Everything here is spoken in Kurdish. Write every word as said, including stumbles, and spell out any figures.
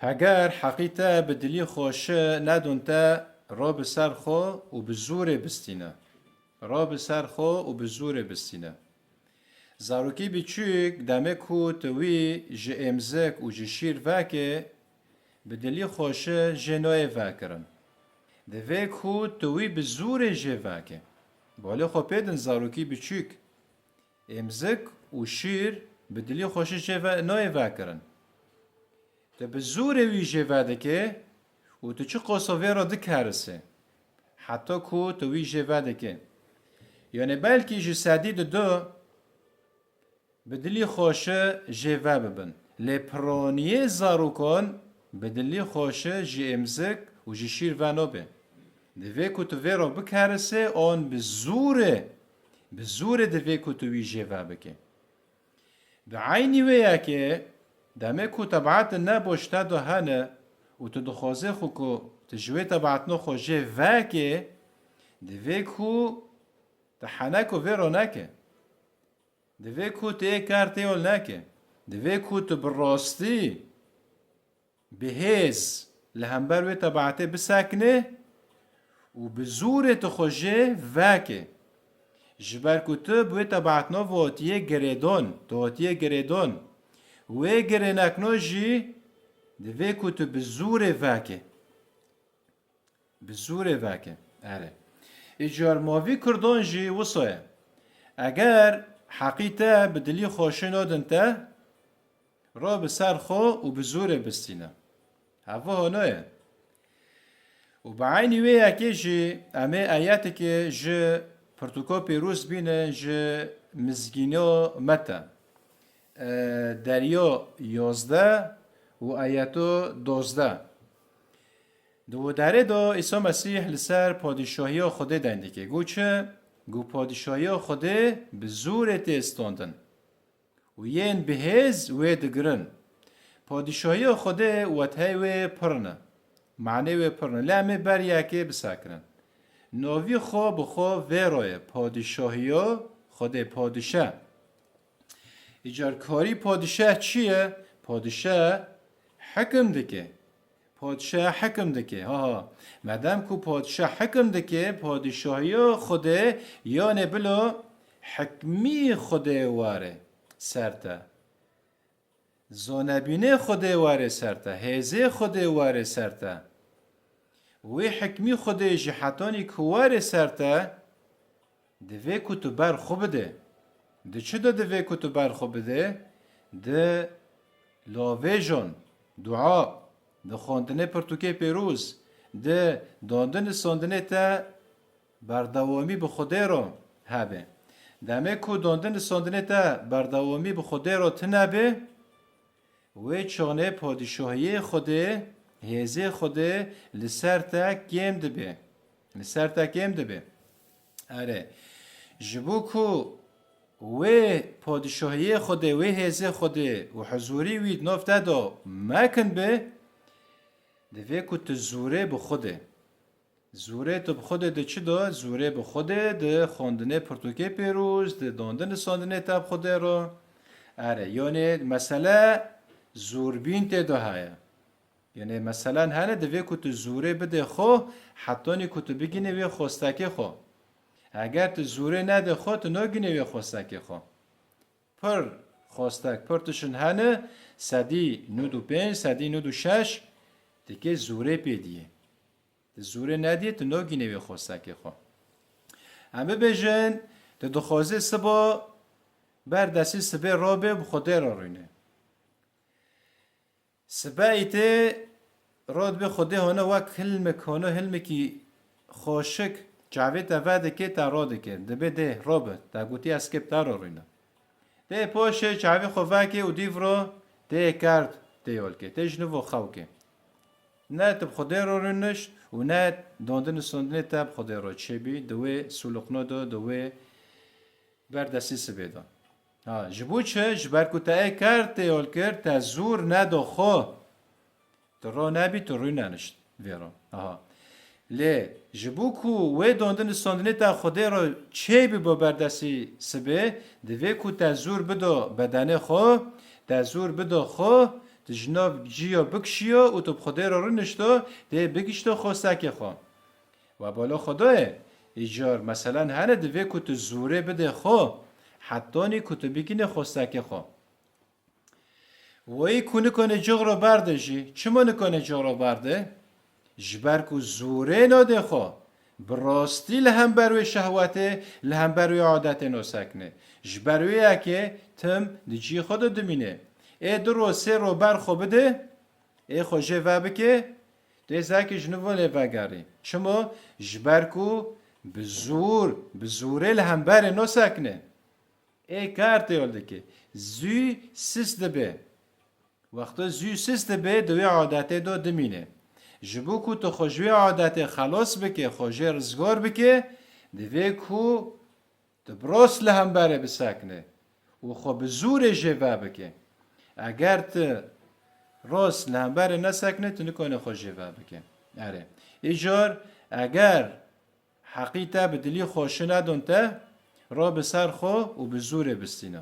Heger heqî te bi dilî xweşi nedon te, ro bi ser xwe û bi zûrê bistîne. Ro bi ser xwe û bi zûrê bistîne. Zarokî biçûk demê ku tu wî ji êmzik û ji şîr veke, bi dilî xweşi jê nayê vekirin. Divê ku tu wî bi zûrê jê veke. Balê xwe pê din zarokî biçûk. Êmzik û şîr bi dilî xweşi jê ve nayê vekirin. Tu bi zûrê wî jê vedike û tu çiqas vê re dikerise, heta ku tu wî jê vedike. Yanî belkî ji sedî di du bi dilî xweşi jê ve bibin. Lê piraniyê zarokan bi dilî xweşi ji êmzik û ji şîr ve nabe. Divê ku tu vê re bikerise an bi zûrê, bi zûrê divê ku tu wî jê ve bike. Bi eynî wê yekê, demê ku tebiat ne bo ji te de hene û tu dixwazê xwe ku tu ji wê tebiatna xwe jê veke, divê ku tu heneko vê re neke. Divê ku tu ê kar tê yol neke. Divê ku tu bi rastî, bi hêz li hember wê tebiatê bisekine û bi zûrê tu xwe jê veke. Ji ber ku tu bi wê tebiatna ve hatiye girêdan, tu hatiye girêdan. Wê girênekna jî divê ku tu bi zûrê veke. Bi zûrê veke. Erê. Îcar ma vî Kurdan jî wisa ye. Eger heqî te bi dilî xweşi nadin te, ro bi ser xwe û bi zûrê bistîne. Heva hona ye. Û bi eynî wê yekê jî em ê ayeteke ji pirtûka pêroz bîne ji Mizgîno Meta. E, deryo yozdeh û ayeto dozdeh. Di wê derê de Îsa Mesîh li ser padîşahiya Xwedê deng dike. Got çi? Got padîşahiya Xwedê bi zûrê tê standin. Û yên bi hêz wê digirin. Padîşahiya Xwedê weteyê wê pir ne. Manê wê pir ne. Lê em ê ber yekê bisekinin. Navî xwe bi xwe vê re ye. Padîşahiya Xwedê, padîşe. Îcar karî padîşe çi ye? Padîşe hekim dike. Padîşe hekim dike. Ha ha. Medem ku padîşe hekim dike, padîşahiya Xwedê yanê bila hikmî Xwedê were ser te. Zonebînê Xwedê were ser te, hêzê Xwedê were ser te. Wê hikmî Xwedê jî hetanî ku were ser te, divê ku tu ber xwe bide. Di çi de divê ku tu ber xwe bide? Di lavêjan, dua, di xwendinê pirtûkê pêroz, di dandin û sandinê te berdewamî bi Xwedê re hebe. Demê ku dandin û sandinê te berdewamî bi Xwedê re tine be, wê çanê padîşahiyê Xwedê, hêzê Xwedê li ser te kêm dibe. Li ser te kêm dibe. Erê, ji bo ku wê padîşahiyê Xwedê, wê hêzê Xwedê û huzûrî wî di nav te de mekin be, divê ku tu zûrê bi Xwedê. Zûrê tu bi Xwedê di çi de? Zûrê bi Xwedê di xwendinê pirtûkê pêroz, di dandin û sandinê te bi Xwedê re. Erê, yanê mesele zûrbîn tê de heye. Yanê meselen hene divê ku tu zûrê bidê xwe, hetanî ku tu bigînê wê xwestekê xwe. Eger tu zûrê nedê xwe, tu nagînê wê xwestekê xwe. Pir xwestek, pir tiştin hene, sedî nod û pênc, sedî nod û şeş, dike zûrê pê diyê. Tu zûrê nediyê, tu nagînê wê xwestekê xwe. Em bibêjin, tu dixwazê siba ber destî sibê rabê bi Xwedê re rûnê. Sibeyê tê rad bi Xwedê hona wek hilmek, hona hilmekî xweşik çavê te vedike, te radike. Dibê dê rabe, te gotî ez kê bi te re rûne. Tê paşê çavê xwe vekê û dîv ro tê kerd tê yolkê. Tê ji nû vo xew ke. Ne tu bi Xwedê re rûniş û ne dandin û sondinê te bi Xwedê re çêbî, di wê sûliqno de, di wê berdestî sibê de. Ha, ji bo çi? Ji ber ku te ê kerd tê yol kir, te zûr nedo xwe. Tu ro nebî, tu rû nenişt vê ro. Aha. Lê ji bo ku wê dandin û sondinê te Xwedê ro çê bibo berdestî sibê, divê ku te zûr bido bedenê xwe, te zûr bido xwe, Tu ji nav ciya bikişiyo û tu bi Xwedê re rûnişto, dê bigişto xostakê xwe. We bala Xwedayê, îcar, meselen hene divê ku tu zûrê bidê xwe, hetanî ku tu bikînê xostakê xwe. Weyî ku nikane cixro berde jî, çima nikane cixro berde? Ji ber ku zûrê nadê xwe, bi rastî li hember wê şehwetê, li hember wê adetê nasekine. Ji ber wê yekê tim di cî xwe de dimîne. Ê du ro sê ro ber xwe bide, ê xwe jê vebike, dê zekî ji nû ve lê vegerî. Çima? Ji ber ku bi zûr, bi zûrê li hemberê nasekine. Ê kar tê yol dike. Zû sis dibe. Wexta zû sis dibe, di wê adetê de dimîne. Ji bo ku tu xwe ji wê adetê xelas bike, xwe jê rizgar bike, divê ku tu bi rast li hemberê bisekine û xwe bi zûrê jê vebike. Eger tu rast li hemberê nesekine, tu nikane xwe jê vebike. Erê. Îcar, eger heqî te bi dilî xweşi nedon te, ro bi ser xwe û bi zûrê bistîne.